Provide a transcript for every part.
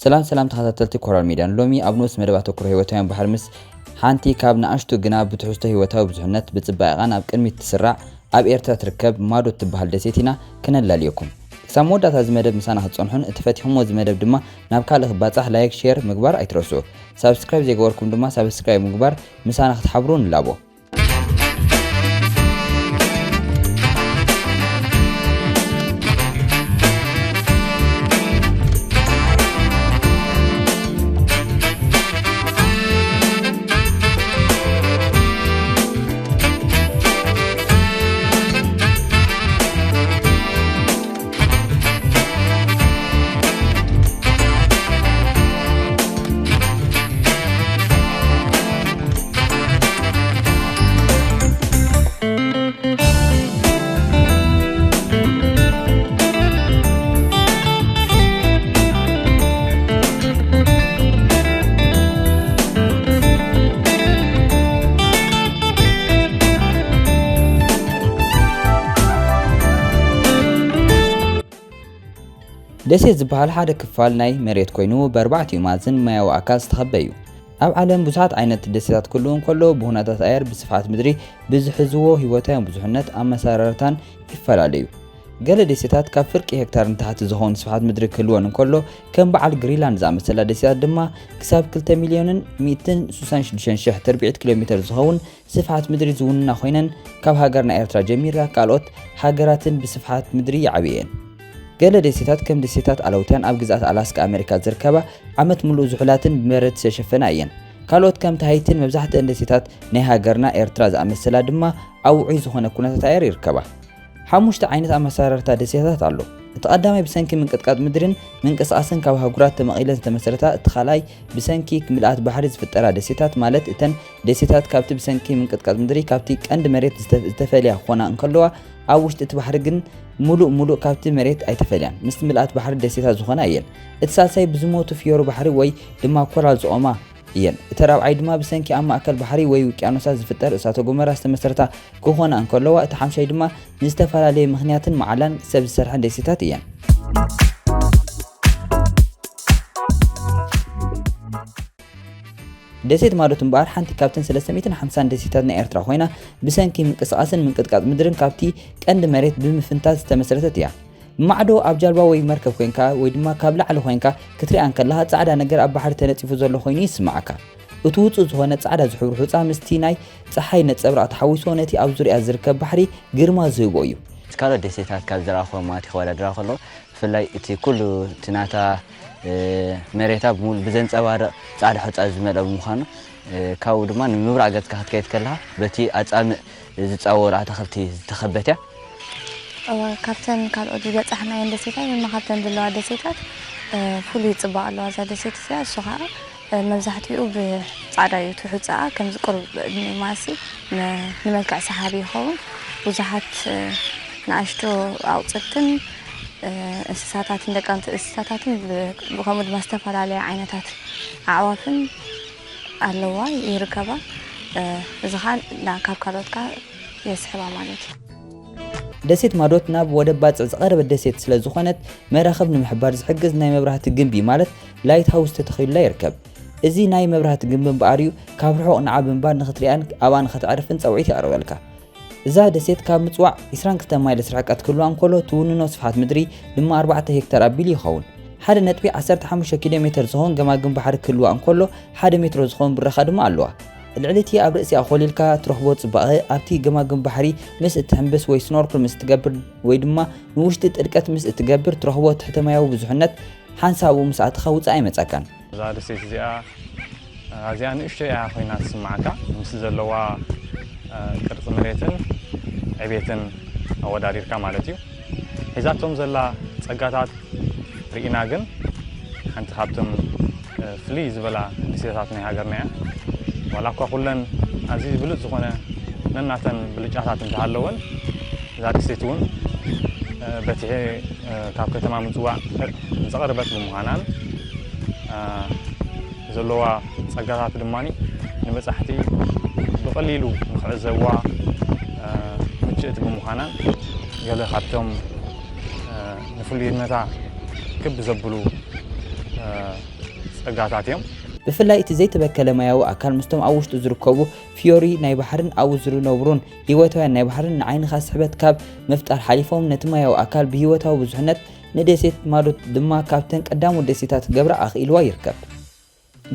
ሰላም ሰላም ተኸታተልቲ ኮራል ሚድያ፣ ሎሚ ኣብ ንኡስ መደብ ኣተኩሮ ህይወታውያን ባሕሪ ምስ ሓንቲ ካብ ንኣሽቱ ግና ብትሕዝቶ ህይወታዊ ብዙሕነት ብጽባቐኣን ኣብ ቅድሚት ትስራዕ ኣብ ኤርትራ ትርከብ ማዶ እትበሃል ደሴት ኢና ክነላልየኩም። ክሳብ መወዳእታ እዚ መደብ ምሳና ክትጸንሑን እቲ ፈቲኹሞ እዚ መደብ ድማ ናብ ካልእ ክባጻሕ ላይክ፣ ሼር ምግባር ኣይትረስዑ። ሳብስክራይብ ዘይገበርኩም ድማ ሳብስክራይብ ምግባር ምሳና ክትሓብሩ ንላቦ። ደሴት ዝበሃል ሓደ ክፋል ናይ መሬት ኮይኑ፣ ብኣርባዕቲኡ ማዕዝን ማያዊ ኣካል ዝተኸበ እዩ። ኣብ ዓለም ብዙሓት ዓይነት ደሴታት ክህልዉ እንከሎ፣ ብኹነታት ኣየር፣ ብስፍሓት ምድሪ፣ ብዝሕዝዎ ህይወታዊ ብዙሕነት ኣመሰራርታን ይፈላለዩ። ገለ ደሴታት ካብ ፍርቂ ሄክታር ንታሕቲ ዝኸውን ስፍሓት ምድሪ ክህልወን እንከሎ፣ ከም በዓል ግሪንላንድ ዝኣመሰላ ደሴታት ድማ ክሳብ ክልተ ሚልዮንን ሚእትን ስሳን ሽዱሽተን ሽሕ ትርብዒት ኪሎ ሜተር ዝኸውን ስፍሓት ምድሪ ዝውንና ኮይነን፣ ካብ ሃገርና ኤርትራ ጀሚርካ ካልኦት ሃገራትን ብስፍሓት ምድሪ ይዓብያ እየን። ገለ ደሴታት ከም ደሴታት ኣለውቲያን ኣብ ግዝኣት ኣላስካ ኣመሪካ ዝርከባ ዓመት ምሉእ ዝሑላትን ብመሬት ዝተሸፈና እየን። ካልኦት ከም ታሂቲን መብዛሕትአን ደሴታት ናይ ሃገርና ኤርትራ ዝኣመሰላ ድማ ኣብ ውዑይ ዝኾነ ኩነታት ኣየር ይርከባ። ሓሙሽተ ዓይነት ኣመሰራርታ ደሴታት ኣሎ። እቲ ቀዳማይ ብሰንኪ ምንቅጥቃጥ ምድርን ምንቅስቓስን ካብ ኣህጉራት ተመቒለን ዝተመስረታ፣ እቲ ካልኣይ ብሰንኪ ምልኣት ባሕሪ ዝፍጠራ ደሴታት፣ ማለት እተን ደሴታት ካብቲ ብሰንኪ ምንቅጥቃጥ ምድሪ ካብቲ ቀንዲ መሬት ዝተ-፣ ዝተፈልያ ክኾና እንከለዋ፣ ኣብ ውሽጢ እቲ ባሕሪ ግን ሙሉእ ሙሉእ ካብቲ መሬት ኣይተፈልያን። ምስቲ ምልኣት ባሕሪ ደሴታት ዝኾና እየን። እቲ ሳልሳይ ብዝሞቱ ፍዮሩ ባሕሪ ወይ ድማ ኮራል ዝቖማ እየን። እቲ ራብዓይ ድማ ብሰንኪ ኣብ ማእከል ባሕሪ ወይ ውቅያኖሳት ዝፍጠር እሳተ ጎመራ ዝተመስረታ ክኾና እንከለዋ፣ እቲ ሓምሻይ ድማ ንዝተፈላለየ ምኽንያትን መዓላን ሰብ ዝሰርሐን ደሴታት እየን። ደሴት ማዶት እምበኣር ሓንቲ ካብተን ሰለስተ ሚእትን ሓምሳን ደሴታት ናይ ኤርትራ ኮይና፣ ብሰንኪ ምንቅስቓስን ምንቅጥቃጥ ምድርን ካብቲ ቀንዲ መሬት ብምፍንታት ዝተመስረተት እያ። ማዕዶ ኣብ ጃልባ ወይ መርከብ ኮይንካ ወይ ድማ ካብ ላዕሊ ኮይንካ ክትሪኣ እንከለኻ፣ ጻዕዳ ነገር ኣብ ባሕሪ ተነጺፉ ዘሎ ኮይኑ ይስምዓካ። እቲ ውጹእ ዝኾነ ጻዕዳ ዝሕብሩ ሑጻ ምስቲ ናይ ጸሓይ ነጸብራቕ ተሓዊስዎ ነቲ ኣብ ዙርያ ዝርከብ ባሕሪ ግርማ ዝህቦ እዩ። ካልኦት ደሴታት ካብ ዝረኣኹዎ ማለት ክወዳደራ ከለዉ፣ ብፍላይ እቲ ኩሉ እቲ ናታ፣ እ፣ መሬታ ብሙሉ ብዘንጸባርቕ ጻዕዳ ሑጻ ዝመልአ ብምዃኑ፣ እ፣ ካብኡ ድማ ንምብራቕ ገጽካ ክትከይድ ከለኻ በቲ ኣጻምእ ዝጻወሩ ኣታኽልቲ ዝተኸበት እያ። እወ፣ ካብተን ካልኦት ዝበጻሕናየን ደሴታት ወይ ድማ ካብተን ዘለዋ ደሴታት፣ እ፣ ፍሉይ ጽባቐ ኣለዋ እዛ ደሴት እዚኣ። እሱ ኸኣ፣ እ፣ መብዛሕትኡ ብጻዕዳ እዩ እቲ ሑጻኣ፣ ከምዚ ቁሩብ ብዕድመ ማሲ ን-፣ ንመልክዕ ሰሓቢ ይኸውን። ብዙሓት፣ እ፣ ንኣሽቱ ኣቑጽልትን፣ እ፣ እንስሳታትን፣ ደቀምቲ እንስሳታትን ብ-፣ ከምኡ ድማ ዝተፈላለያ ዓይነታት ኣዕዋፍን ኣለዋ፣ ይርከባ። እ፣ እዚ ኸኣ ና-፣ ካብ ካልኦት ከኣ የስሕባ ማለት እዩ። ደሴት ማዶት ናብ ወደብ ባጽዕ ዝቐረበት ደሴት ስለ ዝኾነት፣ መራኽብ ንምሕባር ዝሕግዝ ናይ መብራህቲ ግምቢ ማለት ላይት ሃውስ ተተኺሉላ ይርከብ። እዚ ናይ መብራህቲ ግምቢ እምበኣር እዩ ካብ ርሑቕ ንዓ ብምባል ንኽትሪኣን ኣብኣ ንኸተዕርፍን ጸውዒት የቕርበልካ። እዛ ደሴት ካብ ምጽዋዕ ዒስራን ክልተን ማይልስ ርሕቀት ክህልዋ እንከሎ፣ ትውንኖ ስፍሓት ምድሪ ድማ ኣርባዕተ ሄክታር ኣቢሉ ይኸውን። ሓደ ነጥቢ ዓሰርተ ሓሙሽተ ኪሎ ሜተር ዝኸውን ገማግም ባሕሪ ክህልዋ እንከሎ፣ ሓደ ሜትሮ ዝኸውን ብረኻ ድማ ኣለዋ። ልዕሊ እቲ ኣብ ርእሲኣ ኮሊልካ ትረኽቦ ጽባቐ፣ ኣብቲ ገማግም ባሕሪ ምስ እትሕምብስ ወይ ስኖርክል ምስ እትገብር ወይ ድማ ንውሽጢ ጥልቀት ምስ እትገብር ትረኽቦ ትሕተ ማያዊ ብዙሕነት፣ ሓንሳብ ኣብኡ ምስ ኣተኻ ውጽእ ኣይመጸካን። እዛ ደሴት እዚኣ ኣዝያ ንእሽቶ እያ ኮይና ትስምዓካ፣ ምስ ዘለዋ፣ እ፣ ቅርጺ መሬትን ዕቤትን ኣወዳዲርካ ማለት እዩ። ሒዛቶም ዘላ ጸጋታት ርኢና ግን፣ ሓንቲ ካብቶም፣ እ፣ ፍልይ ዝበላ ደሴታት ናይ ሃገርና እያ። ዋላ እኳ ኩለን ኣዝዩ ብሉጽ ዝኾነ ነናተን ብልጫታት እንተሃለወን፣ እዛ ደሴት እውን፣ እ፣ በቲሒ፣ እ፣ ካብ ከተማ ምጽዋዕ ዝቐረበት ብምዃናን፣ እ፣ ዘለዋ ጸጋታት ድማ ንበጻሕቲ ብቐሊሉ ንኽዕዘብዋ፣ እ፣ ምችእቲ ብምዃናን፣ ገለ ካብቶም፣ እ፣ ንፍሉይነታ ክብ ዘብሉ፣ እ፣ ጸጋታት እዮም። ብፍላይ እቲ ዘይተበከለ ማያዊ ኣካል ምስቶም ኣብ ውሽጡ ዝርከቡ ፍዮሪ ናይ ባሕርን ኣብኡ ዝነብሩን ህይወታውያን ናይ ባሕርን ንዓይንኻ ስሕበት ካብ ምፍጣር ሓሊፎም ነቲ ማያዊ ኣካል ብህይወታዊ ብዙሕነት ንደሴት ማዶት ድማ ካብተን ቀዳሞት ደሴታት ክገብራ ኣኽኢልዋ ይርከብ።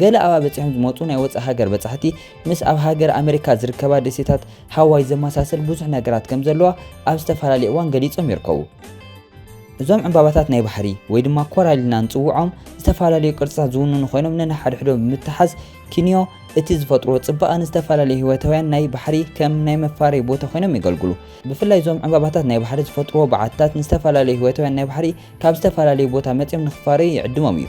ገለ ኣብኣ በጺሖም ዝመጹ ናይ ወጻኢ ሃገር በጻሕቲ ምስ ኣብ ሃገር ኣመሪካ ዝርከባ ደሴታት ሃዋይ ዘመሳሰል ብዙሕ ነገራት ከም ዘለዋ ኣብ ዝተፈላለየ እዋን ገሊጾም ይርከቡ። እዞም ዕምባባታት ናይ ባሕሪ ወይ ድማ ኮራል ኢልና ንጽውዖም ዝተፈላለዩ ቅርጽታት ዝውንኑ ኮይኖም ነንሓድሕዶም ብምትሓዝ ኪንዮ እቲ ዝፈጥርዎ ጽባቐ ንዝተፈላለዩ ህይወታውያን ናይ ባሕሪ ከም ናይ መፋረይ ቦታ ኮይኖም የገልግሉ። ብፍላይ እዞም ዕምባባታት ናይ ባሕሪ ዝፈጥርዎ በዓትታት ንዝተፈላለዩ ህይወታውያን ናይ ባሕሪ ካብ ዝተፈላለዩ ቦታ መጺኦም ንኽፋረዩ ይዕድሞም እዩ።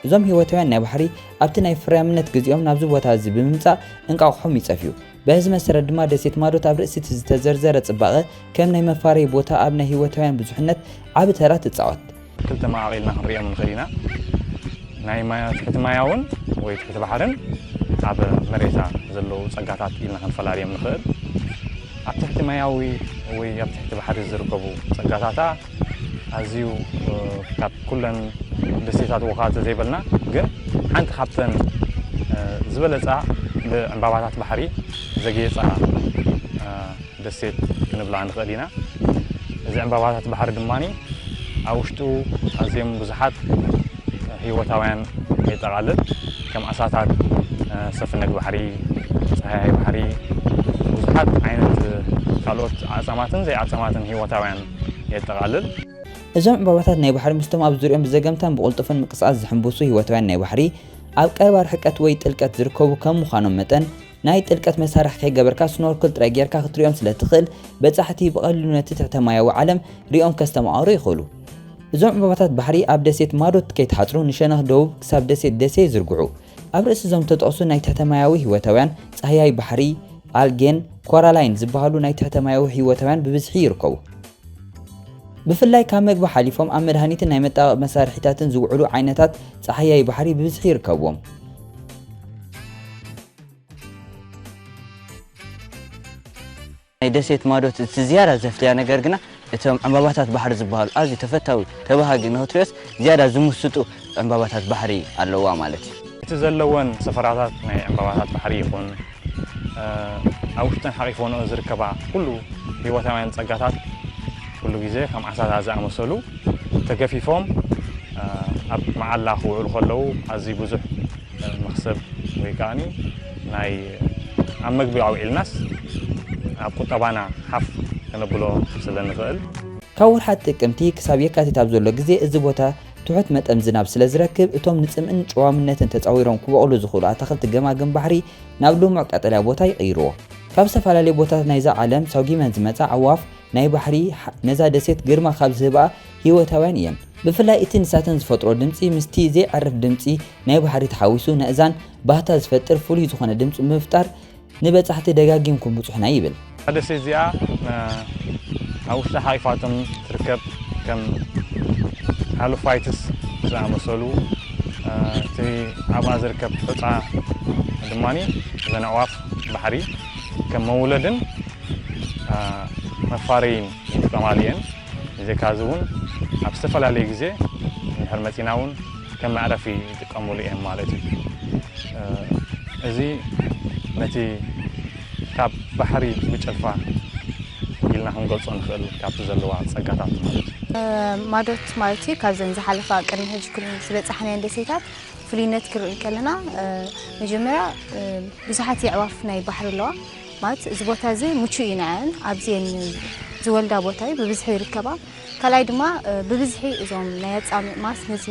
እዞም ህይወታውያን ናይ ባሕሪ ኣብቲ ናይ ፍርያምነት ግዜኦም ናብዚ ቦታ እዚ ብምምጻእ እንቋቑሖም ይጸፍዩ። በዚ መሰረት ድማ ደሴት ማዶት ኣብ ርእሲ እቲ ዝተዘርዘረ ጽባቐ ከም ናይ መፋረዪ ቦታ ኣብ ናይ ህይወታውያን ብዙሕነት ዓቢ ተራ ትጻወት። ክልተ መቓቒልና ክንርእዮም ንኽእል ኢና። ናይ ማያ-፣ ትሕቲ ማያውን ወይ ትሕቲ ባሕርን ኣብ መሬታ ዘለዉ ጸጋታት ኢልና ክንፈላልዮም ንኽእል። ኣብ ትሕቲ ማያዊ ወይ ኣብ ትሕቲ ባሕሪ ዝርከቡ ጸጋታታ ኣዝዩ፣ እ፣ ካብ ኩለን ደሴታት ወኻተ ዘይበልና ግን ሓንቲ ካብተን፣ እ፣ ዝበለጻ ብዕምባባታት ባሕሪ ዘግየጻ፣ እ፣ ደሴት ክንብላ ንኽእል ኢና። እዚ ዕምባባታት ባሕሪ ድማ ኣብ ውሽጡ ኣዝዮም ብዙሓት ህይወታውያን የጠቓልል። ከም ዓሳታት፣ እ፣ ሰፍነግ ባሕሪ፣ ጸሃያይ ባሕሪ፣ ብዙሓት ዓይነት ካልኦት ኣዕጻማትን ዘይኣዕጻማትን ህይወታውያን የጠቓልል። እዞም ዕምባባታት ናይ ባሕሪ ምስቶም ኣብ ዙርኦም ብዘገምታን ብቕልጡፍን ምንቅስቓስ ዝሕንብሱ ህይወታውያን ናይ ባሕሪ ኣብ ቀረባ ርሕቀት ወይ ጥልቀት ዝርከቡ ከም ምዃኖም መጠን ናይ ጥልቀት መሳርሒ ከይገበርካ ስኖርክል ጥራይ ጌርካ ክትሪኦም ስለ ትኽእል በጻሕቲ ብቐሊሉ ነቲ ትሕተ ማያዊ ዓለም ሪኦም ከስተማቕሩ ይኽእሉ። እዞም ዕምባባታት ባሕሪ ኣብ ደሴት ማዶት ከይተሓጽሩ ንሸነኽ ደቡብ ክሳብ ደሴት ደሴ ይዝርግሑ። ኣብ ርእሲ እዞም ዝተጠቕሱ ናይ ትሕተ ማያዊ ህይወታውያን ጻህያይ ባሕሪ፣ ኣልጌን ኮራላይን ዝበሃሉ ናይ ትሕተ ማያዊ ህይወታውያን ብብዝሒ ይርከቡ። ብፍላይ ካብ መግቢ ሓሊፎም ኣብ መድሃኒትን ናይ መጣበቒ መሳርሒታትን ዝውዕሉ ዓይነታት ጻህያይ ባሕሪ ብብዝሒ ይርከብዎም። ናይ ደሴት ማዶት እቲ ዝያዳ ዘፍልያ ነገር ግና እቶም ዕምባባታት ባሕሪ ዝበሃሉ ኣዝዩ ተፈታዊ ተባሃጊ ንኽትሪኦስ ዝያዳ ዝምስጡ ዕምባባታት ባሕሪ ኣለዋ ማለት እዩ። እቲ ዘለወን ሰፈራታት ናይ ዕምባባታት ባሕሪ ይኹን ኣብ ውሽጠን ሓቒፈንኦ ዝርከባ ኩሉ ህይወታውያን ጸጋታት ኩሉ ግዜ ከም ዓሳታት ዝኣመሰሉ ተገፊፎም ኣብ መዓላ ክውዕሉ ከለዉ ኣዝዩ ብዙሕ መኽሰብ ወይ ከኣ ናይ ኣብ መግቢ ኣውዒልናስ ኣብ ቁጠባና ሓፍ ከነብሎ ስለ ንኽእል። ካብ ወርሓት ጥቅምቲ ክሳብ የካቲት ኣብ ዘሎ ግዜ እዚ ቦታ ትሑት መጠን ዝናብ ስለ ዝረክብ እቶም ንጽምእን ጨዋምነትን ተጻዊሮም ክበቕሉ ዝኽእሉ ኣታኽልቲ ገማግም ባሕሪ ናብ ልሙዕ ቀጠልያ ቦታ ይቕይርዎ። ካብ ዝተፈላለዩ ቦታታት ናይዛ ዓለም ሰጒመን ዝመጻ ኣዕዋፍ ናይ ባሕሪ ነዛ ደሴት ግርማ ካብ ዝህብኣ ህይወታውያን እየን። ብፍላይ እቲ ንሳተን ዝፈጥሮ ድምጺ ምስቲ ዘይዕርፍ ድምጺ ናይ ባሕሪ ተሓዊሱ ነእዛን ባህታ ዝፈጥር ፍሉይ ዝኾነ ድምጺ ብምፍጣር ንበጻሕቲ ደጋጊምኩም ብጹሕና ይብል። እዛ ደሴት እዚኣ ኣብ ውሽጣ ሓቒፋቶም ትርከብ ከም ሃሎፋይትስ ዝኣመሰሉ እቲ ኣብኣ ዝርከብ ሑጻ ድማ እዘን ኣዕዋፍ ባሕሪ ከም መውለድን መፋረይን ይጥቀማሉ እየን። ብዘይካ እዚ እውን ኣብ ዝተፈላለየ ግዜ እንድሕር መፂና እውን ከም መዕረፊ ይጥቀሙሉ እዮም ማለት እዩ። እዚ ነቲ ካብ ባሕሪ ብጨልፋ ኢልና ክንገልፆ ንኽእል ካብቲ ዘለዋ ፀጋታት ማለት እዩ። ማዶት ማለት እዩ ካብዘን ዝሓለፋ ቅድሚ ሕጂ ኩለን ዝበፃሕናየን ደሴታት ፍሉይነት ክርኢ ከለና መጀመርያ ብዙሓት የዕዋፍ ናይ ባሕሪ ኣለዋ። ማለት እዚ ቦታ እዚ ምቹእ እዩ ንዐን ኣብዚአን ዝወልዳ ቦታ እዩ ብብዝሒ ይርከባ። ካልኣይ ድማ ብብዝሒ እዞም ናይ ኣፃምእ ማስ ነዚ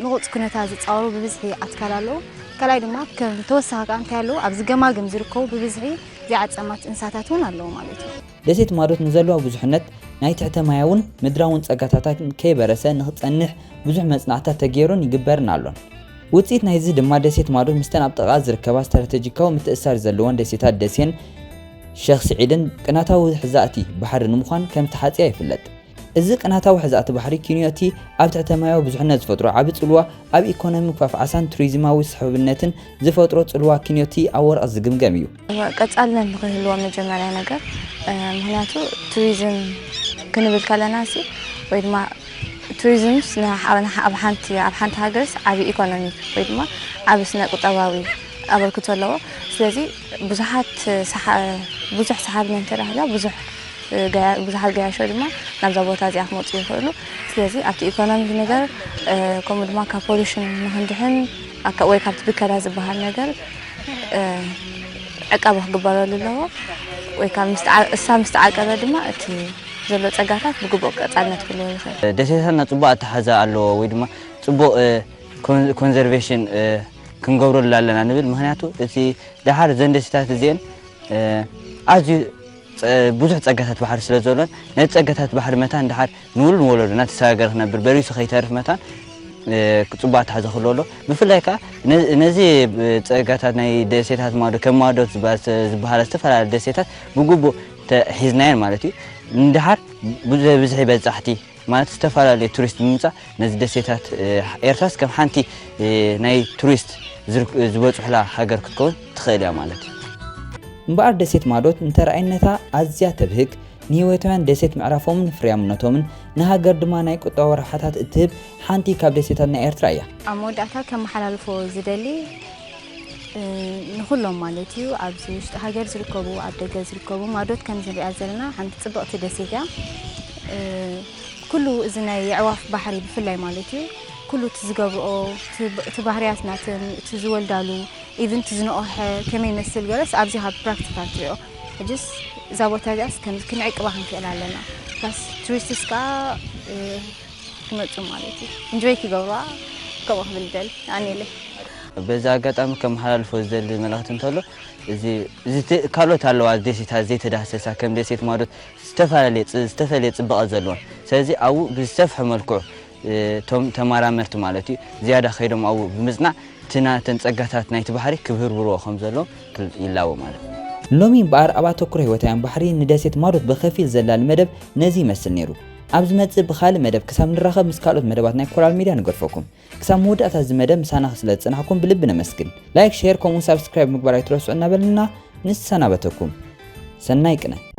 ንቑፅ ኩነታት ዝፃወሩ ብብዝሒ ኣትካል ኣለዉ። ካልኣይ ድማ ከም ተወሳኺ ከዓ እንታይ ኣለዉ ኣብዚ ገማግም ዝርከቡ ብብዝሒ ዘይዓፀማት እንስሳታት እውን ኣለዉ ማለት እዩ። ደሴት ማዶት ንዘለዋ ብዙሕነት ናይ ትሕተ ማያውን ምድራውን ጸጋታታን ከይበረሰ ንኽጸንሕ ብዙሕ መጽናዕትታት ተገይሩን ይግበርን ኣሎን። ውጽኢት ናይዚ ድማ ደሴት ማዶት ምስተን ኣብ ጥቓኣ ዝርከባ ስትራተጂካዊ ምትእስሳር ዘለወን ደሴታት ደሴን ሸኽ ስዒድን ቅናታዊ ሕዛእቲ ባሕሪ ንምዃን ከም ተሓጽያ ይፍለጥ። እዚ ቅናታዊ ሕዛእቲ ባሕሪ ኪንዮቲ ኣብ ትሕተ ማያዊ ብዙሕነት ዝፈጥሮ ዓቢ ጽልዋ ኣብ ኢኮኖሚ ምክፋፍ ዓሳን ቱሪዝማዊ ስሕብነትን ዝፈጥሮ ጽልዋ ኪንዮቲ ኣብ ወረቐት ዝግምገም እዩ። ቀጻልነት ንክህልዎ መጀመርያ ነገር ምክንያቱ ቱሪዝም ክንብል ከለና ሲ ወይ ድማ እቲ ቱሪዝምስ ንሓ- ንሓ- ኣብ ሓንቲ ኣብ ሓንቲ ሃገርስ ዓቢ ኢኮኖሚክ ወይ ድማ ዓቢ ስነ ቁጠባዊ ኣበርክቶ ኣለዎ። ስለዚ ብዙሓት ሰሓ- ብዙሕ ሰሓቢ ምእንቲ ረኺብና ብዙሕ ገያ- ብዙሓት ገያሾ ድማ ናብዛ ቦታ እዚኣ ክመፁ ይኽእሉ። ስለዚ ኣብቲ ኢኮኖሚክ ነገር ከምኡ ድማ ካብ ፖሉሽን ንክንድሕን ወይ ካብቲ ብከላ ዝበሃል ነገር ዕቀባ ክግበረሉ ኣለዎ። ወይ ካብ እሳ ምስ ተዓቀበ ድማ እቲ ዘሎ ጸጋታት ብግቡእ ቀጻልነት ክህልዎ ይኽእል። ደሴታትና ጽቡቕ ኣተሓዛ ኣለዎ ወይ ድማ ጽቡቕ ኮንዘርቬሽን ክንገብረሉ ኣለና ንብል። ምክንያቱ እቲ ደሓር ዘን ደሴታት እዚአን ኣዝዩ ብዙሕ ጸጋታት ባሕሪ ስለ ዘሎን ነቲ ጸጋታት ባሕሪ መታን ደሓር ንውሉድ ወለዶ እናተሰጋገረ ክነብር በሪሱ ከይተርፍ መታን ጽቡቕ ኣተሓዛ ክህልዎ ኣሎ። ብፍላይ ከዓ ነዚ ጸጋታት ናይ ደሴታት ማዶ ከም ማዶት ዝበሃላ ዝተፈላለዩ ደሴታት ብግቡእ ተሒዝናየን ማለት እዩ። ንደሓር ብዝሒ በጻሕቲ ማለት ዝተፈላለዩ ቱሪስት ብምምፃእ ነዚ ደሴታት ኤርትራስ ከም ሓንቲ ናይ ቱሪስት ዝበፅሑላ ሃገር ክትከውን ትኽእል እያ ማለት እዩ። እምበኣር ደሴት ማዶት እንተረኣይነታ ኣዝያ ተብህግ፣ ንህይወታውያን ደሴት ምዕራፎምን ፍርያምነቶምን ንሃገር ድማ ናይ ቁጠባዊ ረብሓታት እትህብ ሓንቲ ካብ ደሴታት ናይ ኤርትራ እያ። ኣብ መወዳእታ ከመሓላልፎ ዝደሊ ንኹሎም ማለት እዩ ኣብዚ ውሽጢ ሃገር ዝርከቡ ኣብ ደገ ዝርከቡ ማዶት ከም ዝሪኣ ዘለና ሓንቲ ፅብቕቲ ደሴት እያ። ኩሉ እዚ ናይ የዕዋፍ ባሕሪ ብፍላይ ማለት እዩ ኩሉ እቲ ዝገብርኦ እቲ ባህርያት ናትን እቲ ዝወልዳሉ ኢቭን እቲ ዝነቕሐ ከመይ ይመስል ገለስ ኣብዚ ካብ ፕራክቲካል ትሪኦ ሕጅስ እዛ ቦታ እዚኣስ ከምዚ ክንዕቅባ ክንክእል ኣለና ፕላስ ቱሪስትስ ከዓ ክመፁ ማለት እዩ እንጆይ ክገብሩዋ ከምኡ ክብል ደል ኣኔለይ በዚ ኣጋጣሚ ከመሓላልፎ ዝደሊ መልእኽቲ እንተሎ እዚ ካልኦት ኣለዋ ደሴታት ዘይተዳህሰሳ ከም ደሴት ማዶት ዝተፈላለየ ዝተፈለየ ፅባቐ ዘለዎን ስለዚ ኣብኡ ብዝሰፍሐ መልክዑ እቶም ተመራመርቲ ማለት እዩ ዝያዳ ከይዶም ኣብኡ ብምፅናዕ እቲ ናተን ፀጋታት ናይቲ ባሕሪ ክብህርብርዎ ከም ዘለዎም ይላቦ ማለት እዩ። ሎሚ እምበኣር ኣብ ኣተኩሮ ህይወታውያን ባሕሪ ንደሴት ማዶት ብኸፊል ዘላሊ መደብ ነዚ ይመስል ነይሩ። ኣብ ዝመጽእ ብኻልእ መደብ ክሳብ ንራኸብ ምስ ካልኦት መደባት ናይ ኮራል ሚድያ ንገድፈኩም። ክሳብ መወዳእታ እዚ መደብ ምሳና ስለ ዝጸናሕኩም ብልቢ ነመስግን። ላይክ፣ ሼር ከምኡውን ሳብስክራይብ ምግባር ኣይትረስዑ እናበልና ንሰናበተኩም። ሰናይ ቅነ።